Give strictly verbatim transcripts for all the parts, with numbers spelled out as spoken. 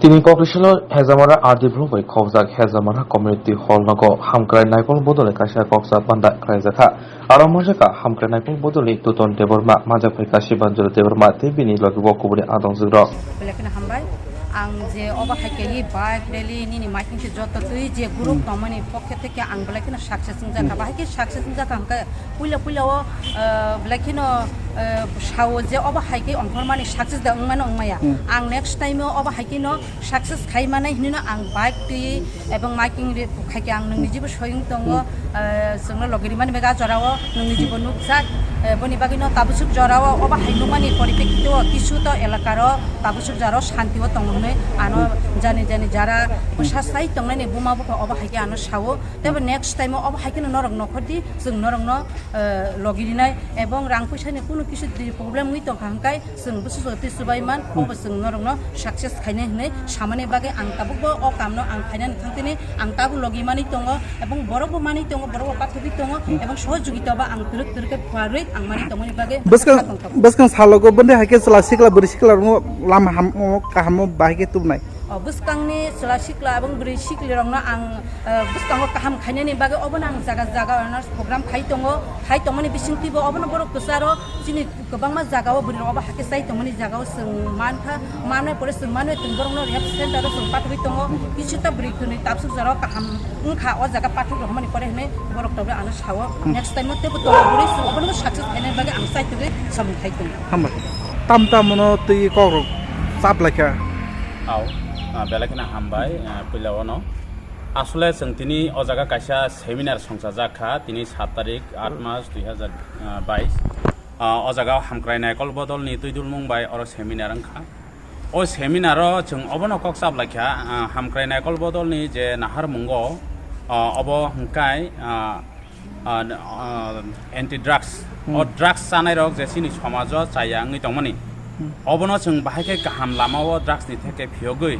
Tini Kokrishalo Hezamara R D block bai khobjak Hezamara community hall nogo hamkrai naikol bodol kaisa koksa panda khlaijakha. Aro manjakha hamkrai naikol bodolni Tuton Debbarma, manjak bai Kasibanjal Debbarma tei bini logi bo kubuni adongjwk rok. Belai kheno hambai. Ang je obo hai khe bike rally nini maikhing se joto twi je group tongmani pokhe theke ang belai kheno success wngjakha. Bahai khe success wngjakha hwnkhe puila puila o, ah, belai kheno, ah, sao je obo hai khe ongkhormani success da wngmano wngmaya. Ang next time o obo hai kheno success khai manai hinwi no ang bike twi ebong maikhing ri khai khe ang nwngni jibo soyung tongo, eh, chwngno logi rimani bega jorao nwngni jibo nukjak, eh, boni bagwino tabusuk jorao obo hai nukmani poripekkito kisu to elakaro tabusuk jorao shanti o tongo hinwi ano jani jani jara bwsa sai tongnani buma bupha obo hai khe ano sao tebo next time o obo hai kheno norok nokhordi chwng norokno, eh, logi rinai ebong rang puisani kunu kisu problem wngwi tongkha hwnkhe Chwng bwswk twi swbai man, obo chwng norokno success khainai hwnwi samani bagwi ang tabukbo o kamno ang khainani thangtini ang tabuk logi manwi tongo, ebong borokbo manwi tongo, borokbo pathogwi tongo, ebong sohojogita ba ang twrwk twrwk khe phuarwi ang manwi tongmani bagwi Bwskang, hakha tongthok. Bwskang salogo bwndwi hai khe chwla sikla bwrwi sikla rokno lama ham, o kaham o bahai khe tubunai. O bwskangni chwla sikla ebong bwrwi sikli rokno ang, eh, bwskango kaham khainani bagwi obono ang jaga jaga awareness program khai tongo, khai tongmani bisingtwibo obono borok kwcharo chini Kwbangma jagao bwrwi rok obo hakhe chai tongmani jagao chwng mankha, manwi pore chwng manwi tong borokno rehab center o chwng pathogwi tongo. Kisu ta bwrwi kwnwi tabsuk jorao kaham wngkha o jaga pathogwi rwmani pore hinwi borok tongwi ano sao. Next time o teibo tongo bwrwi chwng obono success khainani bagwi ang chai tongwi samung khai tongo. Hambai. Tam tam no twi kok rok chap laikha. Au, ah, belai kheno hambai, ah, puila ono. Asole chwng tini o jaga kaisa seminar songchajak kha, tini sat tarik, aat mas dui hazar bais. Ah, o jaga o hamkrai naikol bodolni twi dulmung bai oro seminar wngkha. O seminar o chwng obono kok chap laikha, ah, hamkrai naikol bodolni je naharmungo, ah, obo hwnkhe, ah, ah, ah, anti drugs. O drugs chanai rok je chini somajo chaya wngwi tongmani. Obono chwng bahai khe kaham lama o drugs ni theke phiyogwi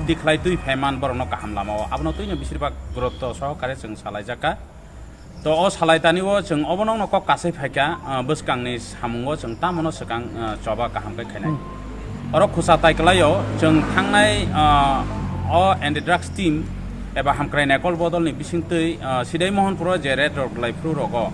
tikhlai twi phaiman borokno kaham lama o. Abono twino bisir bak gurutto sohokare chwng salaijakha. To o salai tani o chwng obono no kok kasai phaikha, ah, bwskangni samungo chwng tamono swkang, ah, choba kaham khe khainai. Oro khusa tai kwlaio chwng thangnai, ah, o anti drugs team eba hamkrai naikol bodolni bisingtwi, ah, Sidai Mohanpuro je raid rok lai phuru rogo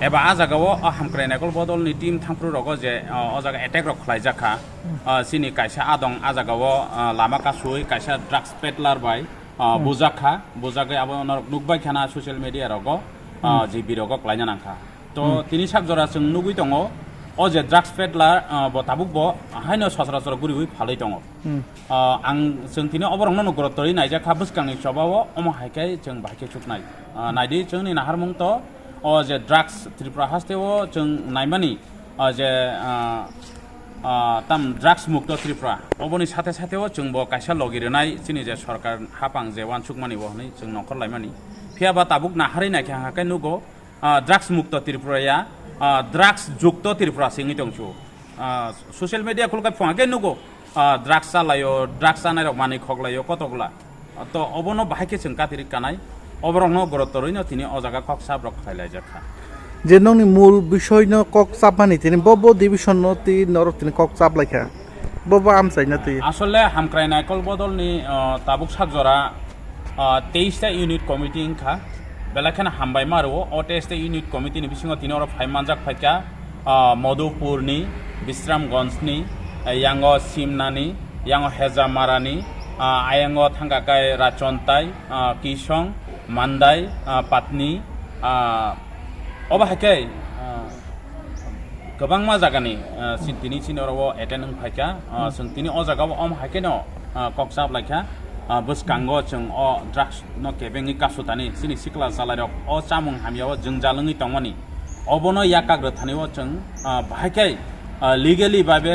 eba a jagao o hamkrai naikol bodolni team thangphuru rogo je, ah, o jaga attack rok khlaijakha, ah, chini kaisa adong a jagao, ah, lama kasui kaisa drugs peddler bai ah, bujak kha, bujagwi abo norok nukbai khana social media rogo, ah, G B rogo klaina nangkha. To tini sak jora chwng nugwi tongo, o je drugs peddler, ah, bo tabuk bo haino sochorachor guriwi phalwi tongo. Ah, ang chwng tini oborokno no gurutto rwi naijak kha bwskangni chobao omo hai khe chwng bahai khe chuknai. Ah, naidi chwngni naharmung to o je drugs Tripura hasteo chwng naimani, ah, je, ah, ah, tam drugs mukto Tripura. Oboni sathe sathe o chwng bo kaisa logi rwnai chini je sorkar hapang je uansukmani bo hwnwi chwng nongkhor laimani. Phiya ba tabuk naharwi naikha hwnkhe nugo, ah, drugs mukto Tripura ya, ah, drugs jukto Tripura se wngwi tongsu. Ah, social media khulkhe phunga khe nugo, ah, drugs chalaio, drugs chanai rok manwi khoklaio kotokla. To obono bahai khe chwng katirwi kanai, oborokno gurutto rwino tini o jaga kok sap rok khlai laijak kha. Je nokni mul bisoi no kok chapmani tini bo, bo division no twi norok tini kok chap laikha, bo, bo amchaina twi. Asole hamkrai naikol bodolni, ah, tabuk sak jora, ah, teis ta unit committee wngkha, belai kheno hambai ma rwo o teis ta unit committee ni bisingo tini oro phai manjak phaikha. Ah, Madhupurni, Bisramganjni, eh, yango Simnani, yango Hejamarani, ah, ayango thangka kai Rachontai, ah, Kisong, Mandai, ah, Patni, ah, obo hai khe, ah, kwbangma jagani, ah, sin-, tini chini oro o attend wng phaikha, ah, chwng tini o jaga o om hai kheno, ah, kok chap laikha, ah, bwskango chwng o drugs no kebengwi kasutani chini sikla chalairok o chamung hamya o jwngjal wngwi tongmani. Obono yakak rwthani o chwng, ah, bahai khe, ah, legally babe